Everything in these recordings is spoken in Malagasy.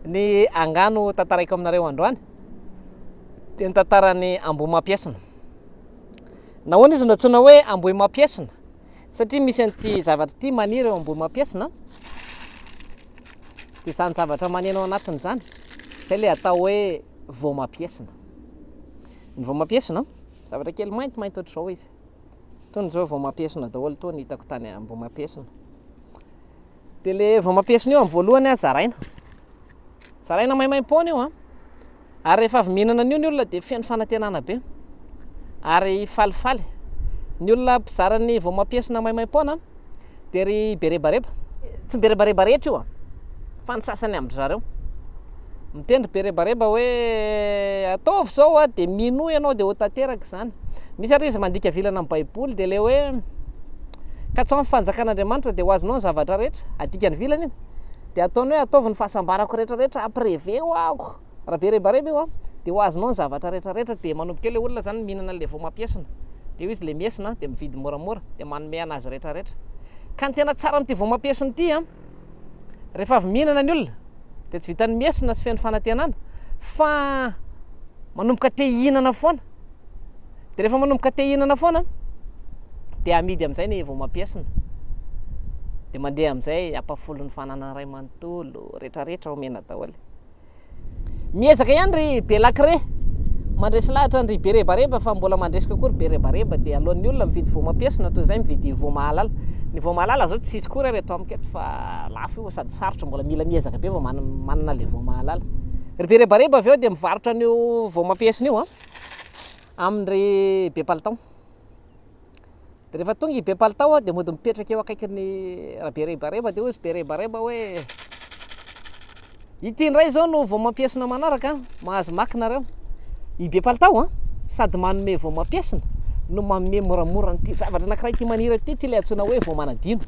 Ny angano tantaraiko aminareo androany dia ny tantaran'ny Ambohimampiesona. Nahoana izy no antsoina hoe Ambohimampiesona? Satria misy an'ity zavatra ity maniry eo Ambohimampiesona. Dia izany zavatra maneno ao anatiny izany, izay ilay atao hoe voamampiesona. Ny voamampiesona, zavatra kely maintimainty ohatr'izao izy. Itony izao voamampiesona daholo itony hitako tany Ambohimampiesona. Dia le vao mampiesona io amin'ny voalohany a zaraina. Zaraina maimaimpoana io a. Ary rehefa avy mihinana an'io ny olona dia feno fanantenana be. Ary falifaly. Ny olona mpizara ny vao mampiesona maimaimpoana dia ry berebareba. Tsy ny berebareba rehetra io a, fa ny sasany amin-dry zareo. Miteny ry berebareba hoe ataovy izao a, dia minoa ianao dia ho tanteraka izany. Misy ary izy mandika vilana ny baiboly dia le hoe katsaho ny fanjakan'Andriamanitra dia ho azonao ny zavatra rehetra, adikany vilana iny. Dia ataony hoe ataovy ny fahasambarako rehetra rehetra, ampireveo aho. Raha be rebareba io an, dia ho azonao ny zavatra rehetra rehetra dia manomboka eo le olona zany mihinana an'le voamampiesona. Dia eo izy le miesona dia mividy moramora dia manome anazy rehetra rehetra. Ka ny tena tsara amin'ity voamampiesona ity an, Rehefa avy mihinana ny olona dia tsy vitan'ny miesona sy feno fanantenana fa manomboka te hihinana foana. Dia rehefa manomboka te hihinana foana dia amidy amin'izay ny vao mampiesona. Dia mandeha amin'izay ampahafolon'ny fananana iray manontolo, rehetrarehetra omena daholo. Miezaka ihany ry Belacre mandresy lahatra an-dry Berebareba fa mbola mandresy kokoa ry Berebareba dia alohan'ny olona mividy voamampiesona toy izay mividy voamahalala. Ny voamahalala zao tsy hisy koa ary eto amiko eto fa lafo io sady sarotra mbola mila miezaka be vao manana ilay voamahalala. Ry Berebareba avy eo dia mivarotra an'io voamampiesona io amin-dry Bepalitao. Dia rehefa tonga i Bepalitao dia mody mipetraka eo akaikin'i Raberebareba dia hoy izy Berebareba hoe ity indray izao no vao mampiesona manaraka, mahazo maka nareo. I Bepalitao an, sady manome vao mampiesona no manome moramora an'ity zavatra anankiray ity maniry ity, ity ilay antsoina hoe voamanadino.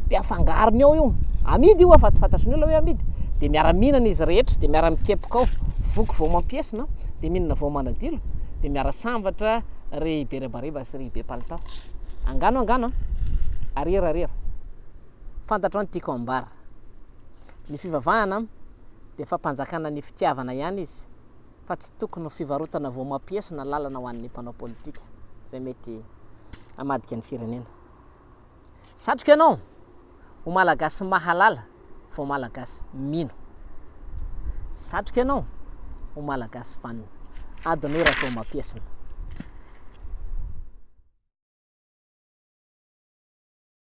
Dia afangarony ao io, amidy io fa tsy fantatry ny olona hoe amidy. Dia miara-mihinana izy rehetra, dia miara-mikepoka ao, voky vao mampiesona, dia mihinana voamanadilo, dia miara-sambatra. Ry Berebareba sy ry Bepalitao. Angano angano an! Arira arira. Fantatrao ny tiako ambara. Ny fivavahana dia fampanjakana ny fitiavana ihany izy fa tsy tokony ho fivarotana voamampiesona lalana ho an'ny mpanao politika izay mety hamadika ny firenena. Satriko ianao ho Malagasy mahalala vao Malagasy mino. Satriko ianao ho Malagasy vanona. Adinoy Rajaomampiesona.